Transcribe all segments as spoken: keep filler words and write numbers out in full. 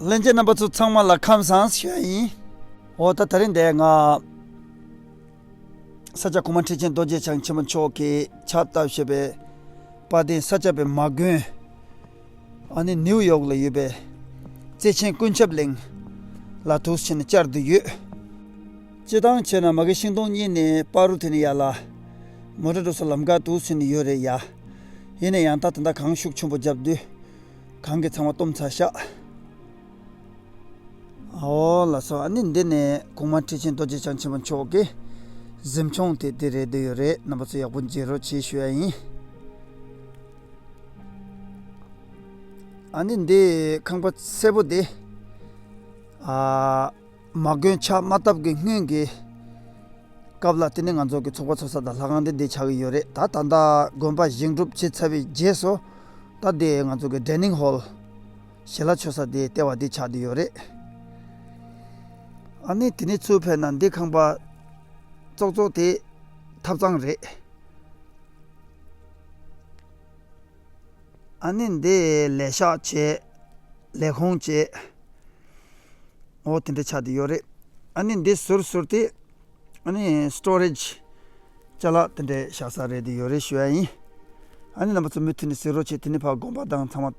ལྷན་རྒྱས་རྣམ་པ་ཚོ་ཚང་མ་ལ་ཁམས་བཟང་ཞུ་ཡ་ཡིན། འོ་ད་དེ་རིང་འདི་ང་ས་སྐྱ་གོང་མ་ཁྲི་ཆེན་རྡོ་རྗེ་འཆང་ཆེན་པོ་མཆོག་གིས་ཕྱག་བཏབ་བཞིན་པའི་དཔལ་ལྡན་ས་སྐྱ་པའི་མ་དགོན། ཨ་ནི་ནིའུ་ཡོག་ལ་ཡོད་པའི་བརྩེ་ཆེན་ཀུན་ཁྱབ་གླིང་ལ་འདུག་སེ་བྱས་ནས་བཅར་བསྡད་ཡོད། སྤྱིར་བཏང་བྱས་ན་མ་གི་ཤིང་སྡོང་གཉིས་ནས་པ་རུ་དེ་ནས་ཡར་ལ་མོ་ཊ་འགྲོ་ས་ལམ་ཁ་འདུག་སེ་བྱས་ནས་ཡོད་རེད་ཡ། ཡིན་ན་ཡང་ད་ད་ལྟ་གངས་ཤུགས་ཆེན་པོ་བརྒྱབ་དུས་གངས་ཀྱིས་ཚང་མ་བཏུམས་ཚར་ཤག་འོ་ལགས་སོ། ཨ་ནི་འདི་ནས་གོང་མ་ཁྲི་ཆེན་རྡོ་རྗེ་འཆང་ཆེན་པོ་མཆོག་གི་གཟིམ་ཆུང་དེ་འདི་རེད་བསྡད་ཡོད་རེད། རྣམ་པ་ཚོ་ཡག་པོ་མཇལ་རོགས་བྱེད་ཞུ་ཡ་ཡིན། ཨ་ནི་འདི་ཁང་པ་སེར་པོ་འདི། ཨ། མ་དགོན་ཕྱག་མ་བཏབ་ཀྱི་སྔོན་གྱི་སྐབས་ལ་དེ་ནི་ང་ཚོ་གི་ཚོགས་པ་ཚོགས་ས་དང་ལྷ་ཁང་དེ་འདི་ཆགས་ཀྱི་ཡོད་རེད། ད་ད་ལྟ་དགོན་པ་བཞེངས་གྲུབ་བྱས་ཚར་བའི་རྗེས་སུ་ད་དེ་ང་ཚོ་གི་ཌའི་ནིང་ཧོལ་ཞལ་ལག་མཆོད་ས་དེ་ལྟེ་བ་དེ་ཆགས་བསྡད་ཡོད་རེད། ཨ་ནི་དེ་ནི་ཚུར་ཕེབས་ན་འདི་ཁང་པ་ཙོག་ཙོག་དེ་ཐབ་ཚང་རེད། ཨ་ནི་འདི་ལས་ཤག་བྱས། ལས་ཁུངས་བྱས། འོ་དེ་འདྲ་ཆགས་བསྡད་ཡོད་རེད། ཨ་ནི་འདི་ཟུར་ཟུར་དེ་ཨ་ནི་སི་ཊོ་རེཇ་ཅ་ལག་དེ་འདྲ་བཞག་ས་རེད་བསྡད་ཡོད་རེད་ཞུ་ཡ་ཡིན། ཨ་ནི་རྣམ་པ་ཚོ་མུ་མཐུད་ནས་གཟིགས་རོགས་བྱེད། དེ་ནི་ཕར་དགོན་པ་དང་ཚང་མ་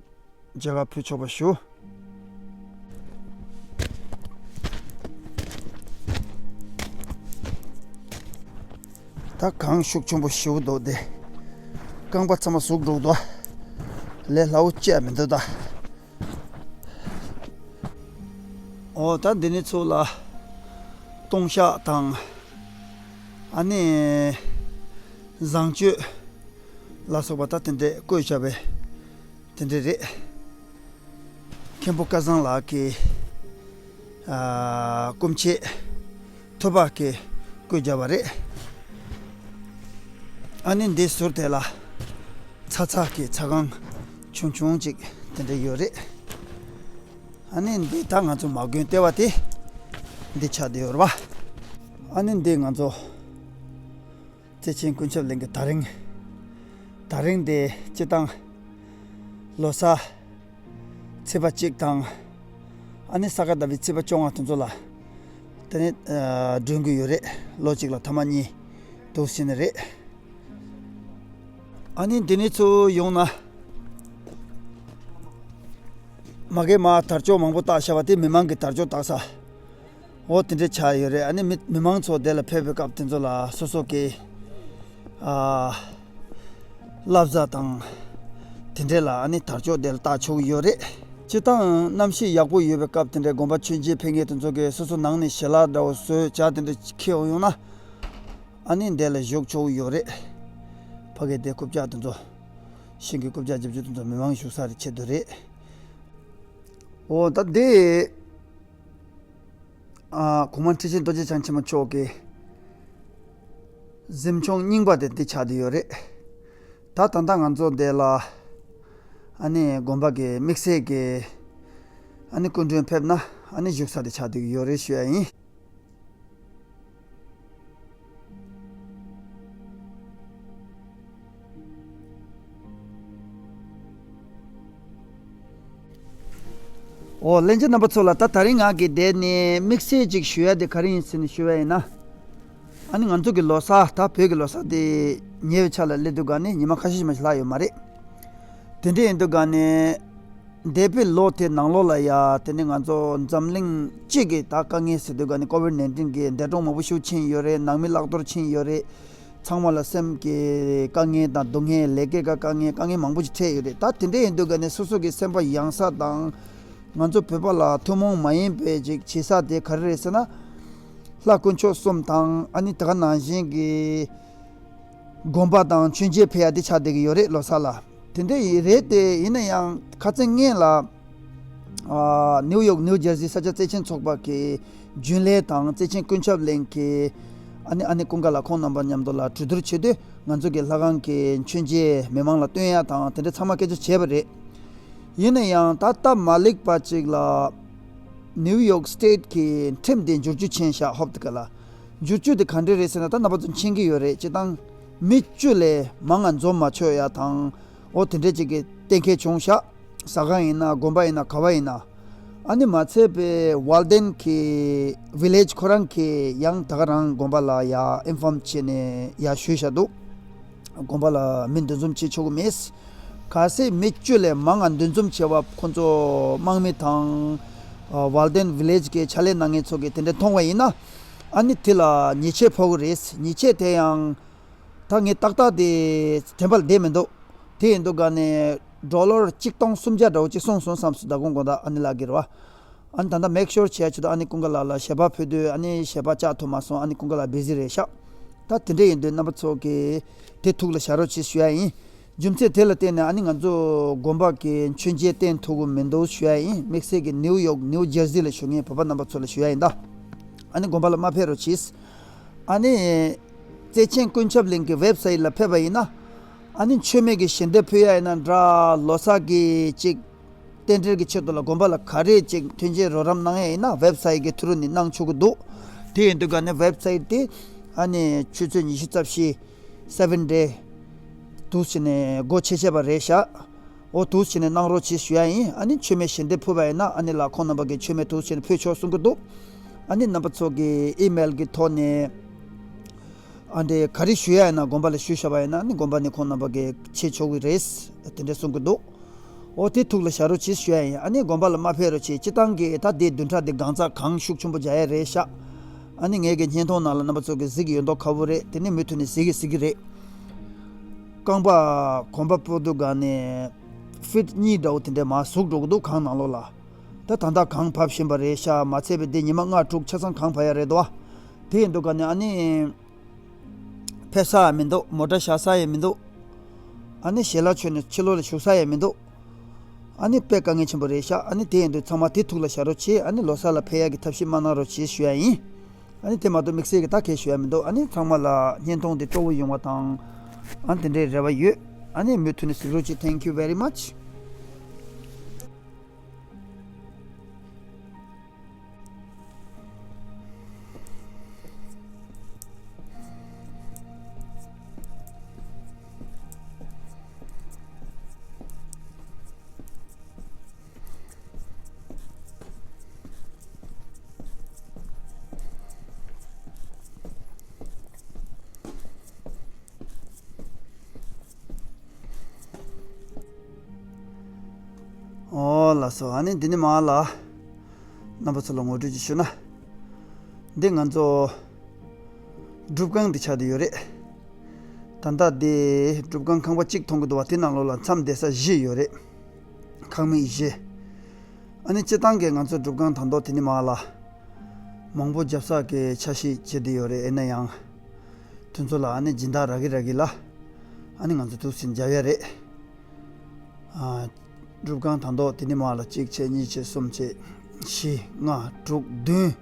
མཇལ་ཁ་ཕུལ་ཆོག་པ་ཞུ། ད་གངས་ཤུགས་ཆེན་པོ་ཞེ་པོ་འདུག་སྟེ། རྐང་པ་ཚང་མ་ཟུག་འགྲོ་འདུག་ལས་སླ་བོ་ཅི་ཡང་མི་འདུག་ད། འོ་ད་འདི་ནི་ཚུར་ལ་ལྟུང་བཤགས་དང་། ཨ་ནི་བཟང་སྤྱོད་ལ་སོགས་པ་ད་དེ་འདྲས་བཀོད་བཞག་པའི་དེ་འདྲས་རེད། མཁན་པོ་སྐལ་བཟང་ལགས་ཀྱི་ཨ། སྐུ་མཆེད་ཐུབ་པ་གིས་བཀོད་བཞག་པ་རེད། ཨ་ནི་འདི་ཟུར་དེ་ལ་ཚྭ་ཚྭ་གི་ཚྭ་ཁང་ཆུང་ཆུང་ཅིག་དེ་འདྲ་ཡོད་རེད། ཨ་ནི་འདི་ད་ང་ཚོ་མ་དགོན་ལྟེ་བ་དེ་འདི་ཆགས་བསྡད་ཡོད་རེད་པ། ཨ་ནི་འདི་ང་ཚོ་བརྩེ་ཆེན་ཀུན་ཁྱབ་གླིང་གི་དར་རིང་། དར་རིང་དེ་སྤྱིར་བཏང་ལོ་གསར་ཚེས་པ་གཅིག་དང་། ཨ་ནི་ས་ག་ཟླ་བའི་ཚེས་པ་བཅོ་ལྔ་དེ་ཚོ་ལ་དེ་ནི་སྒྲོན་གྱི་ཡོད་རེད། ལོ་གཅིག་ལ་ཐེངས་མ་གཉིས་འདུག་སེ་བྱས་ནས་རེད། ཨ་ནི་འདི་ནས་ཚུར་ཡོང་ན་མ་གི་མར་དར་ལྕོག་མང་པོ་བཏགས་བཞག་པ་དེ་མི་མང་གི་དར་ལྕོག་བཏགས་ས། འོ་དེ་འདྲ་ཆགས་ཡོད་རེད། ཨ་ནི་མི་མི་མང་ཚོ་དེ་ལ་ཕེབས་པའི་སྐབས་དེ་ཚོ་ལ་སོ་སོ་གི་ཨ། བསླབ་བྱ་དང་དེ་འདྲ་ལ་ཨ་ནི་དར་ལྕོག་དེ་ལ་བཏགས་ཆོག་གི་ཡོད་རེད། སྤྱིར་བཏང་གནམ་གཤིས་ཡག་པོ་ཡོད་པའི་སྐབས་དེ་འདྲའི་དགོན་པ་མཆོད་མཇལ་ཕེབས་མཁན་དེ་ཚོ་གིས་སོ་སོ་ནང་ནས་ཞལ་ལག་འདྲ་བོ་བཟོས་བྱས་དེ་འདྲ་འཁྱེར་ཡོང་ན། ཨ་ནི་འདི་ལ་བཞུགས་ཆོག་གི་ཡོད་རེད། ཕ་གི་དེ་རྐུབ་བཀྱག་དེ་ཚོ་ཤིང་གི་རྐུབ་བཀྱག་རྒྱབ་རྒྱུ་དེ་ཚོ་མི་མང་བཞུགས་ས་རེད་ཆེད་དུ་རེད། འོ་ད་དེ། ཨ། གོང་མ་ཁྲི་ཆེན་རྡོ་རྗེ་འཆང་ཆེན་པོ་མཆོག་གི་གཟིམ་ཆུང་རྙིང་པ་དེ་འདི་ཆགས་བསྡད་ཡོད་རེད། ད་ད་ལྟ་ང་ཚོ་འདི་ལ་ཨ་ནི་དགོན་པ་གི་དམིགས་བསལ་གྱི་ཨ་ནི་སྐུ་མགྲོན་ཕེབས་ན་ཨ་ནི་བཞུགས་ས་དེ་ཆགས་བསྡད་ཀྱི་ཡོད་རེད་ཞུ་ཡ་ཡིན། འོ་ལྷན་རྒྱས་རྣམ་པ་ཚོ་ལ་ད་དེ་རིང་ང་གིས་འདི་ནས་དམིགས་བསལ་ཅིག་ཞུ་ཡ་དེ་ག་རེ་ཡིན་ཟེར་ནས་ཞུ་ཡ་ཡིན་ན། ཨ་ནི་ང་ཚོ་གི་ལོ་གསར་ད་བོད་ཀྱི་ལོ་གསར་དེ་ཉེ་བའི་ཆར་ལ་སླེབས་དུས་ག་ནས་ཉི་མ་ཁ་ཤས་ཤིག་མ་ཞིག་ལྷག་ཡོད་མ་རེད། དེ་འདྲ་ཡིན་དུས་ག་ནས་འདས་པའི་ལོ་དེ་ནང་ལོགས་ལ་ཡ་དེ་ནས་ང་ཚོ་འཛམ་གླིང་སྤྱི་གི་ད་དཀའ་ངལ་ཟེར་དུས་ག་ནས་ཀོ་བིཌ་ནའིན་ཊིན་གི་འདས་གྲོངས་མང་པོ་ཞིག་ཕྱིན་ཡོད་རེད། ནང་མི་བརླག་གཏོར་ཕྱིན་ཡོད་རེད། ཚང་མ་ལ་སེམས་ཀྱི་དཀའ་ངལ་དང་སྡུག་བསྔལ། ལས་ཀའི་དཀའ་ངལ། དཀའ་ངལ་མང་པོ་ཞིག་འཕྲད་ཡོད་རེད། ད་དེ་འདྲ་ཡིན་དུས་ག་ནས་སོ་སོ་གི་སེམས་པ་ཡངས་ས་དང་། ང་ཚོ་བོད་པ་ལ་ཐུན་མོང་མ་ཡིན་པའི་ཅིག་བྱེད་ས་དེ་ག་རེ་རེད་ཟེར་ན། ལྷ་དཀོན་མཆོག་གསུམ་དང་། ཨ་ནི་དེ་ག་ནང་བཞིན་གྱི་དགོན་པ་དང་མཆོད་མཇལ་ཕེབས་ཡ་དེ་ཆགས་བསྡད་ཀྱི་ཡོད་རེད་ལོ་གསར་ལ། དེ་འདྲ་ཡི་རེད་དེ། ཡིན་ན་ཡང་ཁ་སང་སྔོན་ལ། ཨ། ནིའུ་ཡོག་ནིའུ་ཇར་སི་ས་སྐྱ་བརྩེ་ཆེན་ཚོགས་པ་གི་རྒྱུན་ལས་དང་བརྩེ་ཆེན་ཀུན་ཁྱབ་གླིང་གི་ཨ་ནི་ཨ་ནེ་ཀུན་དགའ་ལགས་ཁོང་རྣམ་པ་མཉམ་དུ་ལ་གྲོས་བསྡུར་བྱས་དུས། ང་ཚོ་གི་ལྷ་ཁང་གི་མཆོད་མཇལ་མི་མང་ལ་སྟོན་ཡ་དང་དེ་འདྲ་ཚང་མ་སྐད་ཆ་བྱས་པ་རེད། ཡིན་ན་ཡང་ད་སྟབས་མ་ལེགས་པ་ཅིག་ལ་ནིའུ་ཡོག་སི་ཊེཊ་གི་ཁྲིམས་དེ་འགྱུར་བཅོས་ཕྱིན་ཤག་ཧོབ་ཏེ་ཀ་ལ། འགྱུར་བཅོས་དེ་ག་འདྲ་རེད་ཟེར་ན། ད་རྣམ་པ་ཚོ་མཁྱེན་གྱི་ཡོད་རེད། སྤྱིར་བཏང་མི་བཅུ་ལས་མང་ང་འཛོམས་མ་ཆོག་ཡ་དང་། འོ་དེ་འདྲས་ཅིག་གི་གཏན་འཁེལ་བྱུང་ཤག་ཟ་ཁང་ཡིན་ན། དགོན་པ་ཡིན་ན། ག་བ་ཡིན་ན། ཨ་ནི་མ་ཚད་པའི་ཝལ་ཌེན་གྱི་ཝི་ལེཇ་ཁོ་རང་གིས་ཡང་ད་ག་རང་དགོན་པ་ལ་ཡ་ཨིན་ཕོམ་བྱས་ནས་ཡ་ཞུས་བཞག་འདུག་དགོན་པ་ལ་མི་འདུ་འཛོམས་བྱེད་ཆོག་གི་མེད། གལ་སྲིད་མི་བཅུ་ལས་མང་ང་འདུ་འཛོམས་བྱས་པ་ཁོ་ཚོ་དམག་མི་དང་ཝལ་ཌེན་ཝི་ལེཇ་གི་ཕྱག་ལས་གནང་མཁན་ཚོ་གིས་དེ་འདྲ་མཐོང་བ་ཡིན་ན། ཨ་ནི་དེ་ལ་ཉེས་ཆད་ཕོག་གི་རེད། ཉེས་ཆད་དེ་ཡང་ད་ངས་ཏག་ཏག་དེ་དྲན་པ་ལ་བསྡད་མི་འདུག་དེ་ཡིན་དུས་ག་ནས་ཌོ་ལར་གཅིག་སྟོང་སུམ་བརྒྱ་འདྲ་བོ་ཅིག་སོང་སོང་བསམ་སོང་། ད་དགོང་དགོང་དག་ཨ་ནི་ལགས་ཀྱིས་རེད་བ། ཨ་ནི་ད་ལྟ་མེག་ཤོར་བྱས་ཆེད་དུ་ཨ་ནི་ཀུན་དགའ་ལགས་ལ་ཞལ་པར་ཕུལ་དུས་ཨ་ནི་ཞལ་པར་བཅག་ཐུབ་མ་སོང་། ཨ་ནི་ཀུན་དགའ་ལགས་བི་ཟི་རེད་ཤག་ད་དེ་འདྲ་ཡིན་དུས་རྣམ་པ་ཚོ་གིས་དེ་ཐུགས་ལ་བཞག་རོགས་གྱིས་ཞུ་ཡ་ཡིན། རྒྱུ་མཚན་དེ་ལ་བརྟེན་ནས་ཨ་ནི་ང་ཚོ་དགོན་པ་གི་མཆོད་མཇལ་བསྟན་ཐུབ་ཀྱི་མི་འདུག་ཞུ་ཡ་ཡིན། དམིགས་བསལ་གྱི་ནིའུ་ཡོག་ནིའུ་ཇར་ཟི་ལ་བཞུགས་མཁན་བོད་པ་རྣམ་པ་ཚོ་ལ་ཞུ་ཡ་ཡིན་ད། ཨ་ནི་དགོན་པ་ལ་མ་ཕེབས་རོགས་གྱིས། ཨ་ནི་བརྩེ་ཆེན་ཀུན་ཁྱབ་གླིང་གི་ཝེབ་སའིཊ་ལ་ཕེབས་པ་ཡིན་ན། ཨ་ནི་མཆོད་མེ་གི་ཞལ་འདེབས་ཕུལ་ཡ་ཡིན་ན་འདྲ། ལོ་གསར་གྱི་ཅིག་རྟེན་འབྲེལ་གྱི་ཆེད་དུ་ལ་དགོན་པ་ལ་ག་རེ་ཅིག་མཐུན་རྐྱེན་རོགས་རམ་གནང་ཡ་ཡིན་ན་ཝེབ་སའིཊ་གི་ཐུ་རུ་ནས་གནང་ཆོག་གི་འདུག་དེ་ཡིན་དུས་ག་ནས་ཝེབ་སའིཊ་དེ་ཨ་ནི་ཆུ་ཚོད་ཉི་ཤུ་རྩ་བཞི་སེ་བན་ཌེ་འདུག་བྱས་ནས་སྒོ་ཕྱེ་བྱས་པ་རེད་ཤག་འོ་འདུག་བྱས་ནས་གནང་རོགས་གྱིས་ཞུ་ཡ་ཡིན། ཨ་ནི་མཆོད་མེ་ཞལ་འདེབས་ཕུལ་བ་ཡིན་ན་ཨ་ནི་ལ་ཁོང་རྣམ་པ་གིས་མཆོད་མེ་འདུག་བྱས་ནས་ཕུལ་ཆོག་གསུང་གི་འདུག་ཨ་ནི་རྣམ་པ་ཚོ་གིས་ཨི་མེལ་གྱི་ཐོག་ནས་ཨ་འདྲས་ག་རེ་ཞུ་ཡ་ཡིན་ན་དགོན་པ་ལ་ཞུ་བཞག་པ་ཡིན་ན་ཨ་ནི་དགོན་པ་ནས་ཁོང་རྣམ་པ་གིས་བྱེད་ཆོག་གི་རེད། དེ་འདྲས་གསུང་གི་འདུག་འོ་དེ་ཐུགས་ལ་བཞག་རོགས་གྱིས་ཞུ་ཡ་ཡིན། ཨ་ནི་དགོན་པ་ལ་མ་ཕེབས་རོགས་གྱིས། སྤྱིར་བཏང་གི་ད་དེ་བདུན་ཕྲག་འདི་གང་ཚ་གངས་ཤུགས་ཆེན་པོ་རྒྱག་ཡ་རེད་ཤག་ཨ་ནི་ངེད་ཀྱི་བརྙན་ཐུང་ནང་ལ་རྣམ་པ་ཚོ་གིས་གཟིགས་ཀྱི་ཡོད་མདོག་ཁ་པོ་རེད། དེ་ནི་མུ་མཐུད་ནས་གཟིགས་ཀྱི་གཟིགས་ཀྱི་རེད། རྐང་པ་གོམ་པ་སྤོ་དུས་ག་ནས་ཕིཊ་གཉིས་འདྲ་བོ་དེ་འདྲས་མར་ཟུག་འགྲོ་གི་འདུག་གངས་ནང་ལོགས་ལ། ད་ད་ལྟ་གངས་བབས་བཞིན་པ་རེད་ཤག་མ་ཚད་པའི་འདི་ཉི་མ་ལྔ་དྲུག་ཆ་ཚང་གངས་བབས་ཡ་རེད་དོ། དེ་ཡིན་དུས་ག་ནས་ཨ་ནི་ཕེབས་ས་ཡང་མི་འདུག་མོ་ཊ་བཞག་ས་ཡང་མི་འདུག་ཨ་ནི་ཞལ་ལག་མཆོད་ནས་ཕྱི་ལོགས་ལ་བཞུགས་ས་ཡང་མི་འདུག་ཨ་ནི་དཔེ་དཀའ་ངལ་ཆེན་པོ་རེད་ཤག་ཨ་ནི་དེ་ཡིན་དུས་ཚང་མ་དེ་ཐུགས་ལ་བཞག་རོགས་བྱེད། ཨ་ནི་ལོ་གསར་ལ་ཕེབས་ཡག་གི་ཐབས་ཤེས་མ་གནང་རོགས་བྱེད་ཞུ་ཡ་ཡིན། ཨ་ནི་དེ་མ་གཏོགས་དམིགས་བསལ་གྱི་ད་གས་ཞུ་ཡ་མི་འདུག་ཨ་ནི་ཚང་མ་ལ་བརྙན་ཐུང་འདི་སྤྲོ་བོ་ཡོང་བ་དང་། ཨ་ནི་དེ་འདྲའི་རེ་བ་ཡོད། ཨ་ནི་མུ་མཐུད་ནས་གཟིགས་རོགས་བྱེད། Thank you very much. ཨོ་ལགས་སོ། ཨ་ནི་འདི་ནས་མར་ལ་རྣམ་པ་ཚོ་ལ་ངོ་སྤྲོད་ཅིག་ཞུ་ན། འདི་ང་ཚོ་སྒྲུབ་ཁང་འདི་ཆགས་བསྡད་ཡོད་རེད། ད་ལྟ་འདི་སྒྲུབ་ཁང་ཁང་པ་གཅིག་མཐོང་གི་འདུག་བ། དེ་ནང་ལོགས་ལ་མཚམས་བསྡད་ས་བཞི་ཡོད་རེད། ཁང་མིག་བཞི། ཨ་ནི་སྤྱིར་བཏང་གི་ང་ཚོ་སྒྲུབ་ཁང་དང་ཐོག་དེ་ནས་མར་ལ་མང་པོ་རྒྱབ་ས་གི་འཆར་གཞི་བྱེད་བསྡད་ཡོད་རེད། ཡིན་ན་ཡང་དེ་ཚོ་ལ་ཨ་ནི་སྦྱིན་བདག་རག་གི་རག་གི་ལ་ཨ་ནི་ང་ཚོ་འདུག་སེ་རྒྱབ་ཡ་རེད། ཨ། སྒྲུབ་ཁང་དང་ཐོག་དེ་ནས་མར་ལ་གཅིག་བྱས་གཉིས་བྱས་གསུམ་བྱས་བཞི་ལྔ་དྲུག་བདུན།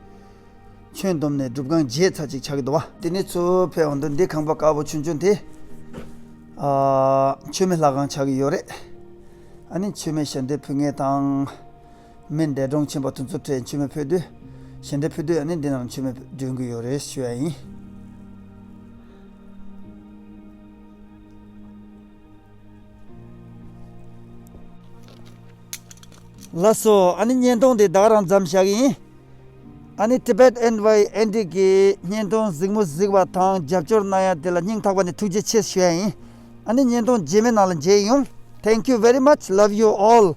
ཁྱོན་བསྡོམས་ནས་སྒྲུབ་ཁང་བརྒྱད་ཚར་གཅིག་ཆགས་ཀྱི་འདུག་བ། དེ་ནས་ཚུར་ཕེབས་འོང་དུས་འདི་ཁང་པ་དཀར་པོ་ཆུང་ཆུང་དེ། ཨ། མཆོད་མེ་ལྷ་ཁང་ཆགས་ཀྱི་ཡོད་རེད། ཨ་ནི་མཆོད་མེ་ཞལ་འདེབས་ཕུལ་མཁན་དང་། མི་འདས་གྲོངས་ཕྱིན་པ་དེ་ཚོ་གྲས་མཆོད་མེ་ཕུལ་དུས། ཞལ་འདེབས་ཕུལ་དུས་ཨ་ནི་འདི་ནང་མཆོད་མེ་སྒྲོན་གྱི་ཡོད་རེད་ཞུ་ཡ་ཡིན། ལགས་སོ། ཨ་ནི་བརྙན་ཐུང་འདི་ད་ག་རང་མཚམས་བཞག་གི་ཡིན། ཨ་ནི་Tibet Envoy Andy གི་བརྙན་ཐུང་གཟིགས་མོ་གཟིགས་པ་དང་རྒྱབ་སྐྱོར་གནང་ཡ་དེ་ལ་སྙིང་ཐག་པ་ནས་ཐུགས་རྗེ་ཆེ་ཞུ་ཡ་ཡིན། ཨ་ནི་བརྙན་ཐུང་རྗེས་མའི་ནང་ལ་མཇལ་ཡོང་། Thank you very much. Love you all.